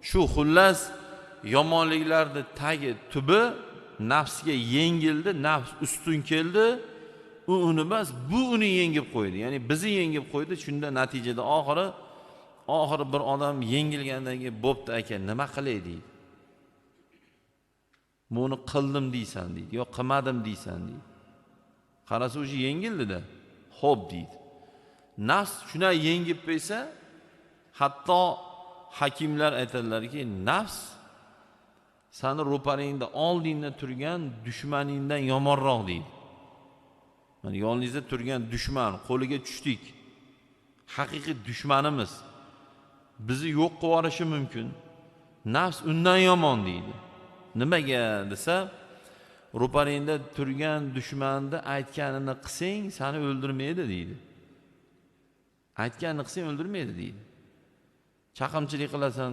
Shu xullas, yomonliklarni tagi tubi nafsga yengildi, nafs ustun keldi. U uni emas, bu uni yengib qo'ydi, ya'ni bizni yengib qo'ydi. Shunda natijada oxiri bir odam yengilgandan keyin: "Bo'pti, aka, nima qilay?" deydi. "Buni qildim deysan", deydi, "yo qilmadim deysan", deydi. Qarasa, уже yengildida. "Xo'p", deydi. Nafs shunday yengib qo'ysa, hatto hakimlar aytadilarki, nafs sani ro'paringda, oldingda turgan dushmaningdan yomonroq deydi. Mana, yoningizda turgan dushman, qo'liga tushdik, haqiqiy dushmanimiz, bizni yo'q qilib yuborishi mumkin. Nafs undan yomon deydi. Nimaga desa, ro'paringda turgan dushmanni aytganini qilsang, sani o'ldirmaydi deydi. Aytganini qilsang, o'ldirmaydi deydi. Chaqimchilik qilasan.